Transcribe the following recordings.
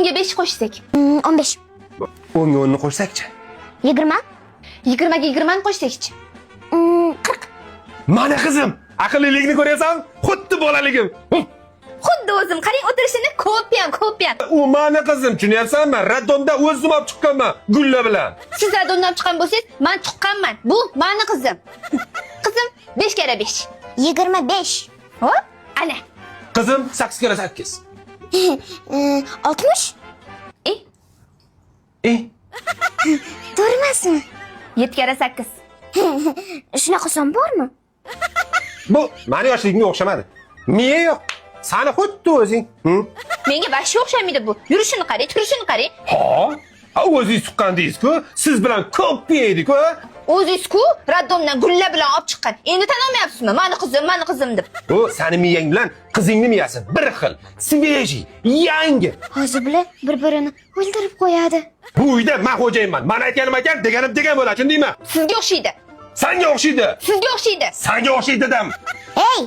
10ga 5 qo'shsak. 15. 10ga 10ni qo'shsakchi? 20. 20ga 20ni qo'shsakchi? 40. Mana qizim, aqllilikni ko'ryapsan? Xuddi bolaligim. Xuddi o'zim. Qarang o'tirishini, kopiyam, kopiyam. U mani qizim, tushunyapsanmi? Роддом da o'zim olib chiqqanman, gulla bilan. Siz роддом dan chiqqan bo'lsangiz, man tuqqanman. Bu mani qizim. Qizim, 5 karra 5. 25. Hop, ana. Qizim, 8 karra 8. 60. E, E, To'g'ri emasmi? 7 karra 8. Shunaqa son bormi? Bu mani yoshligimga o'xshamadi. Miya yo'q. Sani xuddi o'zing. Hı? Menga вообще o'xshamaydi bu. Yurishini qarang, turishini qarang. Ha? Ha, o'zingiz tuqqan deysiz-ku. Siz bilan kopiya edik-ku. O'zingiz-ku роддом dan gulla bilan olib chiqqan. Endi tan olmayapsizmi? Mani qizim, mani qizim deb. U sani miyang bilan qizingni miyasi bir xil. Свежий, yangi. Hozir bular bir-birini o'ldirib qo'yadi. Bu uyda men xo'jayinman. Men aytganim aytgan, deganim degan bo'ladi, tushundingmi? Sizga o'xshaydi. Sanga o'xshaydi. Sizga o'xshaydi. Sanga o'xshaydi dedim. Ey,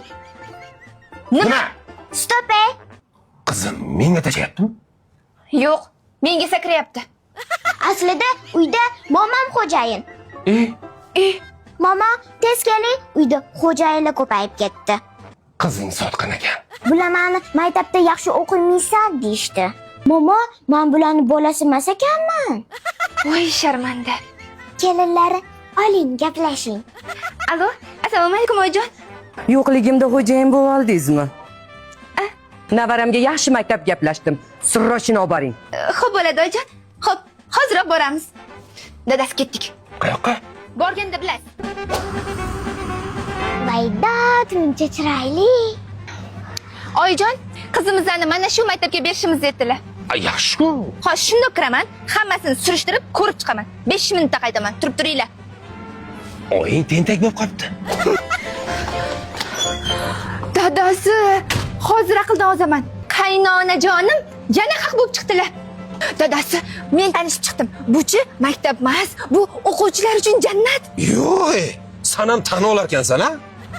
Nima? Nima? Stop ey. Qizim menga tashlayaptimi? Yo'q, menga sakrayapti. Aslida uyda momam xo'jayin. E, E, Momo, tez keling, uyda xo'jayinlar ko'payib ketdi. Qizing sotqin ekan. Bular mani maktabda yaxshi o'qimaysan deyishdi. Momo, men bularni bolasi emas ekanman. Voy sharmanda. Kelinlari, oling, gaplashing. Alo, assalomu alaykum, oyijon. Yo'qligimda xo'jayin bo'lib oldingizmi? Navaramga yaxshi maktab gaplashdim. Срочно olib boring. Xo'p bo'ladi, oyijon. Xo'p, hoziroq boramiz. Dadasi, ketdik. Qayoqqa? Borganda bilasiz. Voydod, muncha chiroyli. Oyijon, qizimizni mana shu maktabga berishimizni aytdilar. A, yaxshi-ku. Hozir shundoq kiraman, hammasini surishtirib ko'rib chiqaman. 5 minutda qaytaman. Turib turinglar. Oying tentak bo'lib qolibdi. Dadasi, hozir aqldan ozaman. Qaynonajonim yana haq bo'lib chiqdilar. Dadasi, men tanishib chiqdim. Buchi maktab emas, bu o'quvchilar uchun jannat. Yo'q, e, san ham tan olarkansan, a?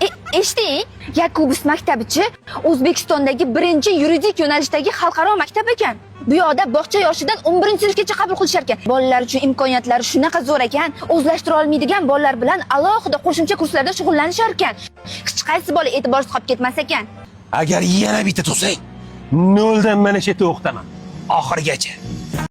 E, eshiting, Yakubus maktabichi O'zbekistondagi birinchi yuridik yo'nalishdagi xalqaro maktab ekan. Bu yoqda bog'cha yoshidan 11-sinfgacha qabul qilishar ekan. Bolalar uchun imkoniyatlari shunaqa zo'r ekan, o'zlashtira olmaydigan bolalar bilan alohida qo'shimcha kurslarda shug'ullanishar ekan. Hech qaysi bola e'tiborsiz qolib ketmas ekan. Agar yana bitta tug'sang, noldan mana shu yerda o'qitaman. Oxirigacha.